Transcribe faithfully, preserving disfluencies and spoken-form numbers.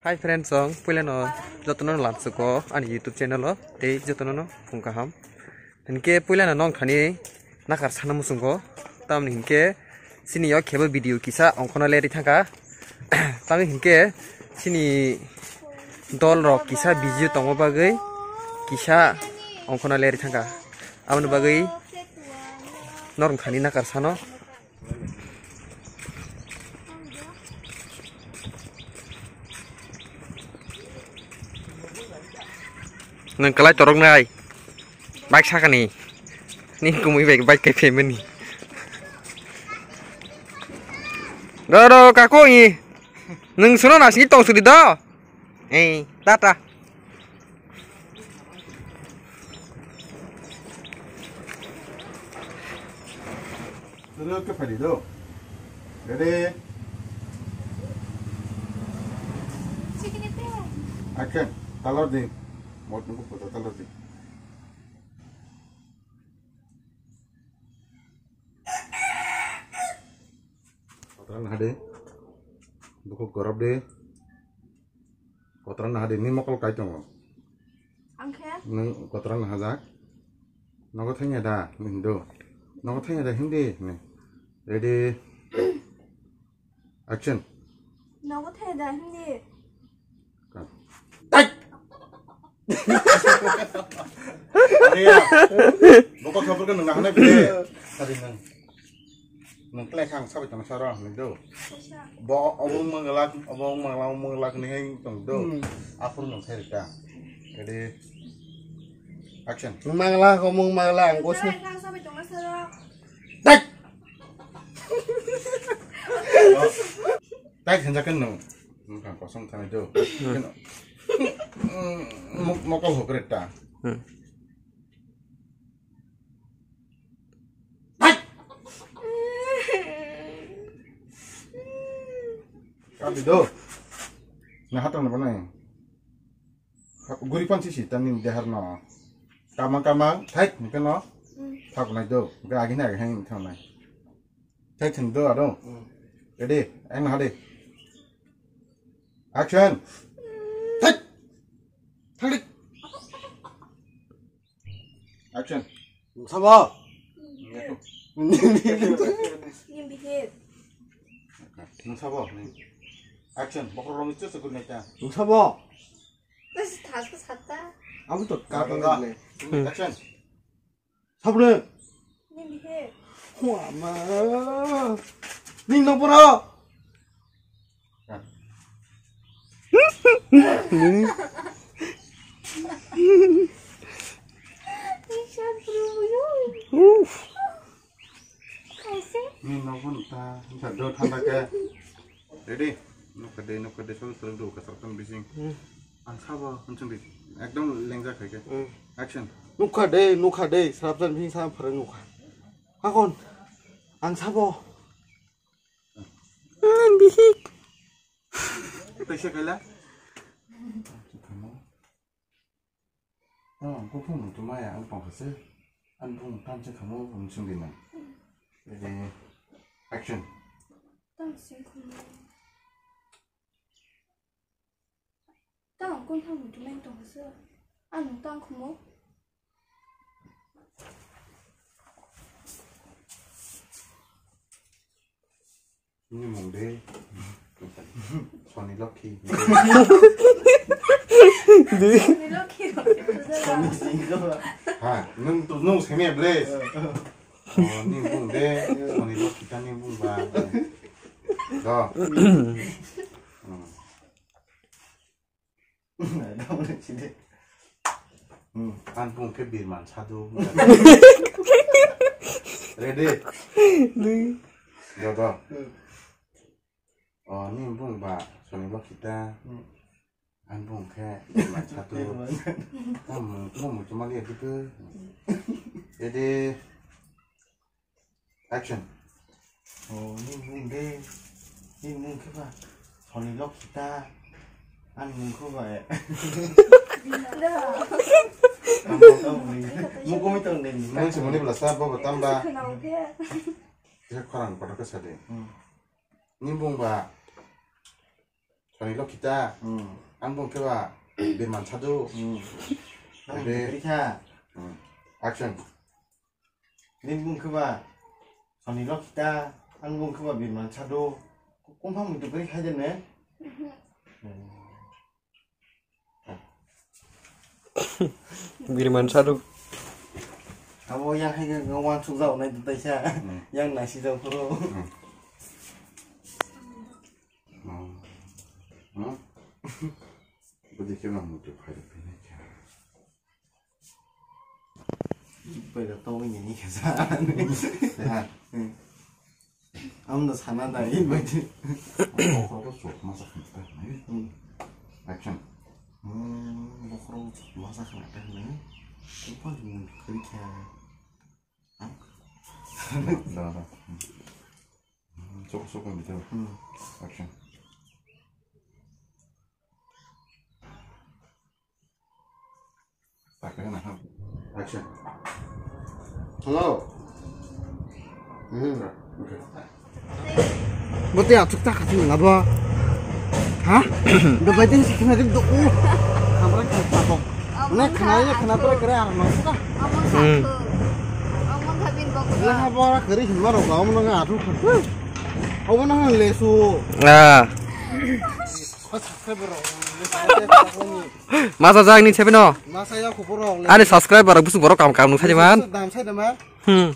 Hi friends, song puilano jotono lamsuko ani YouTube channel o tei jotono no phung kaham. Hinkhe puilano nong thani nakar sana muchungo, tamni hinkhe chini o khebo video kisa ongkhona leri thangkha. Tamni hinkhe chini dol rok kisa busy tongma bagwi kisa ongkhona leri thangkha. Aboni bagwi norong thani nakar sano. Nang kalai torok nai. Bike sakani. Ni kumui bai bike kai phaimani. Ro ro kako i. Nung suno nasi tong sudi do. Eh, tata. Dulu ke padi do. Ready? Action. Talor di. Mot nunggu foto talor di. Kotoran hade. Buku gorop de. Kotoran hade ni mokol kai tongo. Angkhe? Nung kotoran hajak. Nogo thangya da, ni hindo. Nogo thangya da hindi ni. Ready. Action. Nogo thangya da hindi. Kan. Tai! Aria. Bokol sabur kan nang hana bide. Tadi nang. Nang klek hang sabai tama saro nang do. Bo obo manglak, obo manglak, manglak ni heng tong do. Hmm. Apur nang theri ka. Ready. Action. Mangla ko mung mangla ang kosni. Sabai tong saro. Tak. Tak henjakan nang. Nang kosong tanai do. Keno. Mok-, mokol hokre ta. Hmm. Kabi do. Na hatang na banai. Guri pansi si tani dehar no. Kamang kamang thai ni keno. Hmm. Thak nai do. Ga agi na agi hang thang nai. Thai thang do ado. Hmm. Ready? Ang na hade. Action. Thai. Thang dik. Action. Sabo. Nung sabo. Action. Bokrok rong itu segun naita. Sabo. Terus tas ke sata. Abo to kata. Action. Sabne. Nini he. Wama. Ning no pura. Ning. Ning sab pura yo. Uf. Kaise? Ni nogo nukha, nukha do thanda khe. Ready? Nukha de, nukha de, solo solo do, kasar kan bising. Hmm. Ang sabo, unsung di. Ekdom lengjak hai khe. Hmm. Action. Nukha de, nukha de, sarap jan bising sam pharang nukha. Hakon, ang sabo. Hmm, bisik. Kaisa kaila. Oh, ang kufung mutu maya ang tongkha se. Ang bung tam se kamo ang sung di nang. Ready, action. Tang sing khumo. Tang kun thang mutu maya tongkha se. Ang tang khumo. Ni mung de. Soni Lokhi. Soni Lokhi. Ha, nung tu nung semi ble. Oh, ni mung de. Soni Lokhi ta ni mung ba. Do. Hmm. Hmm, ang bung khe birman sadu. Ready? Joto. Oh, ni bung ba, soni ba kita. Ang bung khe birman sadu. Kamu, kamu cuma lihat gitu. Ready? Action. Oh, ni mung de, ni mung khe ba, Soni Lokhi ta, ani mung khe ba. Mung kumi tong de. Nang se muni bela sa, bo ba tam ba. Kisa khorang kotor khe sa de. Hmm. Ni bung ba, Sani Lokita. Hmm. Ang bung khe ba Birman Sadu. Hmm. Ang Ede. Bung khe kha. Hmm. Action. Nini bung khe ba Sani Lokita, ang bung khe ba Birman Sadu. Kung phang muitu kri khai de ne? Birman Sadu. Abo yang hai ga wan suk jao nai dai sa. Hmm. Yang nasi jao phuru. Hmm. Hmm. Hmm. Budi khe ma muitu khai de phinai kha. Bai da tong ni ni khe sa. Ya. Hmm. Ang da sana da in bai di. Bokhorok chok ma sa khna ta nai. Hmm. Action. Hmm, bokhorok chok ma sa khna ta nai. Kupa ni mun kri kha. Da, da. Hmm. Sok, sok, sok, gitu. Hmm. Action. Action. Hello. Hmm. Okay. Bo tei achuk ta khachi nang abo. Ha? Do bai tei sikhi na dik do. Khamra kha ta ko. Ne khna ye khna pore kare ang no ka. Hmm. Omo khabin bok. Le ha bora kare hin maro ga omo nga atu kha. Omo na le su. Ah. Subscriber rok. Masa jang ni sebeno. Masa ya khubor rok. Ani subscriber rok busu borok kam kam nung sai man. Dam sai da man. Hmm.